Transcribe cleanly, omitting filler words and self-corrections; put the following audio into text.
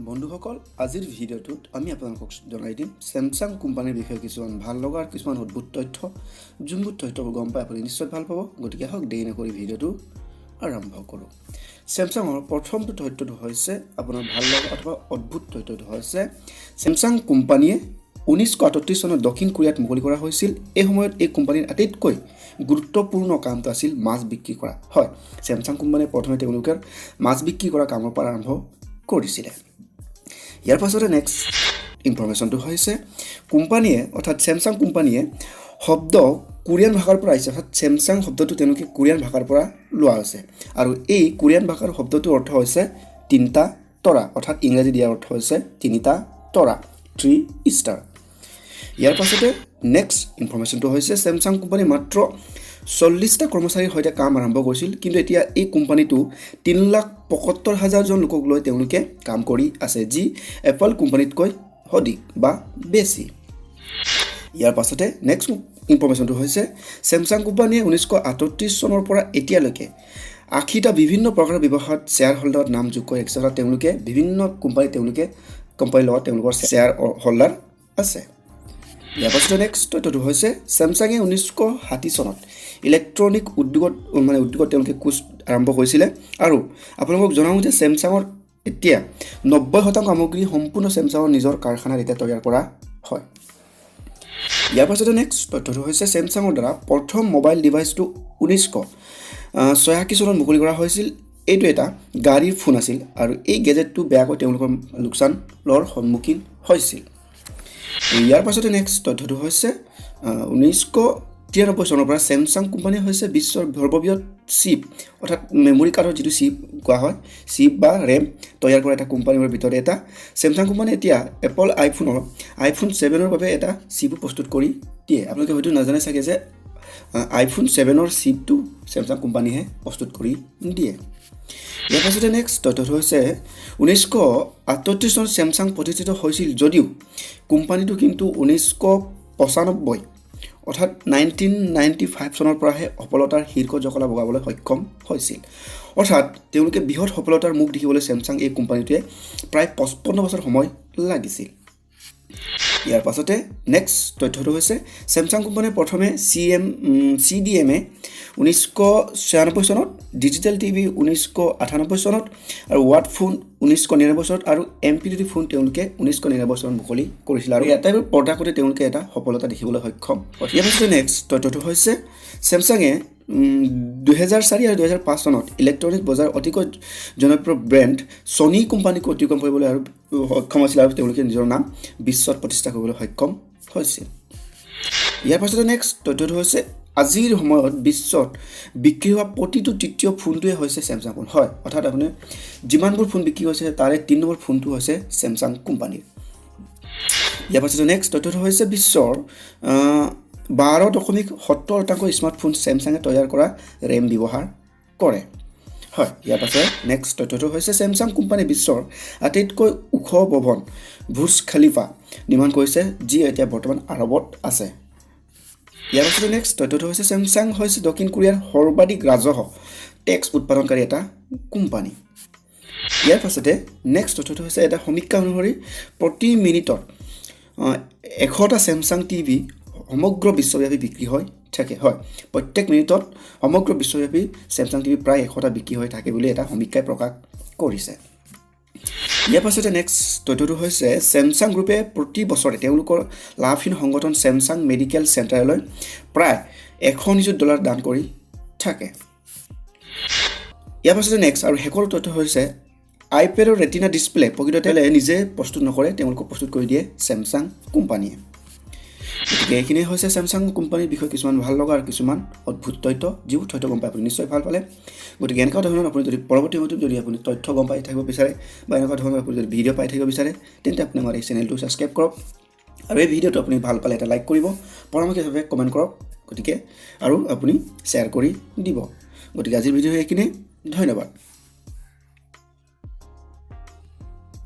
বন্ধুসকল, আজিৰ ভিডিঅ'টোত আমি আপোনালোকক জনাই দিম চেমচাং কোম্পানীৰ বিষয়ে কিছুমান ভাল লগা আৰু কিছুমান অদ্ভুত তথ্য, যোনবোৰ তথ্যবোৰ গম পাই আপুনি নিশ্চয় ভাল পাব। গতিকে আহক, দেৰি নকৰি ভিডিঅ'টো আৰম্ভ কৰোঁ। চেমচাঙৰ প্ৰথমটো তথ্যটো হৈছে আপোনাৰ ভাল লগা অথবা অদ্ভুত তথ্যটো হৈছে চেমচাং কোম্পানীয়ে 1938 চনত দক্ষিণ কোৰিয়াত মুকলি কৰা হৈছিল। এই সময়ত এই কোম্পানীৰ আটাইতকৈ গুৰুত্বপূৰ্ণ কামটো আছিল মাছ বিক্ৰী কৰা। হয়, চেমচাং কোম্পানীয়ে প্ৰথমে তেওঁলোকৰ মাছ বিক্ৰী কৰা কামৰ পৰা আৰম্ভ কৰিছিলে। ইয়াৰ পাছতে নেক্সট ইনফৰ্মেশ্যনটো হৈছে কোম্পানীয়ে অৰ্থাৎ চেমচাং কোম্পানীয়ে শব্দ কোৰিয়ান ভাষাৰ পৰা আহিছে। অৰ্থাৎ চেমচাং শব্দটো তেওঁলোকে কোৰিয়ান ভাষাৰ পৰা লোৱা হৈছে আৰু এই কোৰিয়ান ভাষাৰ শব্দটোৰ অৰ্থ হৈছে তিনিটা তৰা। অৰ্থাৎ ইংৰাজী দিয়াৰ অৰ্থ হৈছে তিনিটা তৰা, থ্ৰী ষ্টাৰ। ইয়াৰ পাছতে নেক্সট ইনফৰ্মেশ্যনটো হৈছে চেমচাং কোম্পানী মাত্ৰ 40টা কৰ্মচাৰীৰ সৈতে কাম আৰম্ভ কৰিছিল, কিন্তু এতিয়া এই কোম্পানীটো 3,75,000জন লোকক লৈ তেওঁলোকে কাম কৰি আছে, যি এপল কোম্পানীতকৈ অধিক বা বেছি। ইয়াৰ পাছতে নেক্সট ইনফৰ্মেশ্যনটো হৈছে চেমচাং কোম্পানীয়ে 1938 চনৰ পৰা এতিয়ালৈকে 80টা বিভিন্ন প্ৰকাৰৰ ব্যৱসায়ত শ্বেয়াৰ হোল্ডাৰত নাম যোগ কৰি ৰাখিছে। অৰ্থাৎ তেওঁলোকে বিভিন্ন কোম্পানীত তেওঁলোকে কোম্পানীৰ লগত তেওঁলোকৰ শ্বেয়াৰ হোল্ডাৰ আছে। ইয়াৰ পাছতে নেক্সট তথ্যটো হৈছে চেমচাঙে 1960 চনত ইলেক্ট্ৰনিক উদ্যোগত মানে উদ্যোগত তেওঁলোকে কোচ আৰম্ভ কৰিছিলে। আৰু আপোনালোকক জনাওঁ যে চেমচাঙৰ এতিয়া 90% সামগ্ৰী সম্পূৰ্ণ চেমচাঙৰ নিজৰ কাৰখানাত এতিয়া তৈয়াৰ কৰা হয়। ইয়াৰ পাছতে নেক্সট তথ্যটো হৈছে চেমচাঙৰ দ্বাৰা প্ৰথম মোবাইল ডিভাইচটো 1986 চনত মুকলি কৰা হৈছিল। এইটো এটা গাড়ীৰ ফোন আছিল আৰু এই গেজেটটো বেয়াকৈ তেওঁলোকৰ লোকচানৰ সন্মুখীন হৈছিল। ইয়াৰ পাছতে নেক্সট তথ্যটো হৈছে 1993 চনৰ পৰা চেমচাং কোম্পানী হৈছে বিশ্বৰ সৰ্ববৃহৎ চিপ, অৰ্থাৎ মেমৰি কাৰ্ডৰ যিটো চিপ কোৱা হয়, চিপ বা ৰেম তৈয়াৰ কৰা এটা কোম্পানীৰ ভিতৰত এটা। চেমচাং কোম্পানী এতিয়া এপল আইফোনৰ আইফোন 7ৰ বাবে এটা চিপো প্ৰস্তুত কৰি দিয়ে। আপোনালোকে হয়তো নাজানে চাগে যে আইফোন 7ৰ চিপটো চেমচাং কোম্পানীয়ে প্ৰস্তুত কৰি দিয়ে। ইয়াৰ পাছতে নেক্সট তথ্যটো হৈছে 1938 চনত চেমচাং প্ৰতিষ্ঠিত হৈছিল যদিও কোম্পানীটো কিন্তু 1995 অৰ্থাৎ 1995 চনৰ পৰাহে সফলতাৰ শীৰ্ষ জখলা বগাবলৈ সক্ষম হৈছিল। অৰ্থাৎ তেওঁলোকে বৃহৎ সফলতাৰ মুখ দেখিবলৈ চেমচাং এই কোম্পানীটোৱে প্ৰায় 55 বছৰ সময় লাগিছিল। ইয়াৰ পাছতে নেক্সট তথ্যটো হৈছে চেমচাং কোম্পানীয়ে প্ৰথমে চি ডি এম এ 1996 চনত, ডিজিটেল টিভি 1998 চনত আৰু ৱাট ফোন 1999 চনত আৰু এম পি 3 ফোন তেওঁলোকে 1999 চনত মুকলি কৰিছিল আৰু এটাইবোৰ প্ৰডাক্টতে তেওঁলোকে এটা সফলতা দেখিবলৈ সক্ষম হৈছে। ইয়াৰ পাছতে নেক্সট তথ্যটো হৈছে চেমচাঙে 2004 আৰু 2005 চনত ইলেক্ট্ৰনিক বজাৰ অতিকৈ জনপ্ৰিয় ব্ৰেণ্ড ছনী কোম্পানীক অতিক্ৰম কৰিবলৈ আৰু সক্ষম হৈছিল আৰু তেওঁলোকে নিজৰ নাম বিশ্বত প্ৰতিষ্ঠা কৰিবলৈ সক্ষম হৈছিল। ইয়াৰ পাছতে নেক্সট তথ্যটো হৈছে আজিৰ সময়ত বিশ্বত বিক্ৰী হোৱা প্ৰতিটো তৃতীয় ফোনটোৱে হৈছে চেমচাং ফোন। হয়, অৰ্থাৎ আপুনি যিমানবোৰ ফোন বিক্ৰী হৈছে, তাৰে 3 নম্বৰ ফোনটো হৈছে চেমচাং কোম্পানীৰ। ইয়াৰ পাছতে নেক্সট তথ্যটো হৈছে বিশ্বৰ 12.70% স্মাৰ্টফোন চেমচাঙে তৈয়াৰ কৰা ৰেম ব্যৱহাৰ কৰে। হয়, ইয়াৰ পাছতে নেক্সট তথ্যটো হৈছে চেমচাং কোম্পানী বিশ্বৰ আটাইতকৈ ওখ ভৱন বুৰ্জ খালিফা নিৰ্মাণ কৰিছে, যি এতিয়া বৰ্তমান আৰৱত আছে। ইয়াৰ পাছতে নেক্সট তথ্যটো হৈছে চেমচাং হৈছে দক্ষিণ কোৰিয়াৰ সৰ্বাধিক ৰাজহ টেক্স উৎপাদনকাৰী এটা কোম্পানী। ইয়াৰ পাছতে নেক্সট তথ্যটো হৈছে এটা সমীক্ষা অনুসৰি প্ৰতি মিনিটত 100টা চেমচাং টিভি সমগ্ৰ বিশ্বব্যাপী বিক্ৰী হৈ থাকে। হয়, প্ৰত্যেক মিনিটত সমগ্ৰ বিশ্বব্যাপী চেমচাং টিভি প্ৰায় 100টা বিক্ৰী হৈ থাকে বুলি এটা সমীক্ষাই প্ৰকাশ কৰিছে। ইয়াৰ পাছতে নেক্সট তথ্যটো হৈছে চেমচাং গ্ৰুপে প্ৰতি বছৰে তেওঁলোকৰ লাভহীন সংগঠন চেমচাং মেডিকেল চেণ্টাৰলৈ প্ৰায় 100 নিযুত ডলাৰ দান কৰি থাকে। ইয়াৰ পাছতে নেক্সট আৰু শেষৰ তথ্য হৈছে আইপেডৰ ৰেটিনা ডিছপ্লে প্ৰকৃততে নিজে প্ৰস্তুত নকৰে, তেওঁলোকক প্ৰস্তুত কৰি দিয়ে চেমচাং কোম্পানীয়ে। গতিকে এইখিনিয়ে হৈছে চেমচাং কোম্পানীৰ বিষয়ে কিছুমান ভাল লগা আৰু কিছুমান অদ্ভুত তথ্য, যিবোৰ তথ্য গম পাই আপুনি নিশ্চয় ভাল পালে। গতিকে এনেকুৱা ধৰণৰ আপুনি যদি পৰৱৰ্তী সময়ত যদি আপুনি তথ্য গম পাই থাকিব বিচাৰে বা এনেকুৱা ধৰণৰ আপুনি যদি ভিডিঅ' পাই থাকিব বিচাৰে, তেন্তে আপুনি আমাৰ এই চেনেলটো ছাবস্ক্ৰাইব কৰক আৰু এই ভিডিঅ'টো আপুনি ভাল পালে এটা লাইক কৰিব, পৰামৰ্শ হিচাপে কমেণ্ট কৰক, গতিকে আৰু আপুনি শ্বেয়াৰ কৰি দিব। গতিকে আজিৰ ভিডিঅ' এইখিনিয়ে। ধন্যবাদ।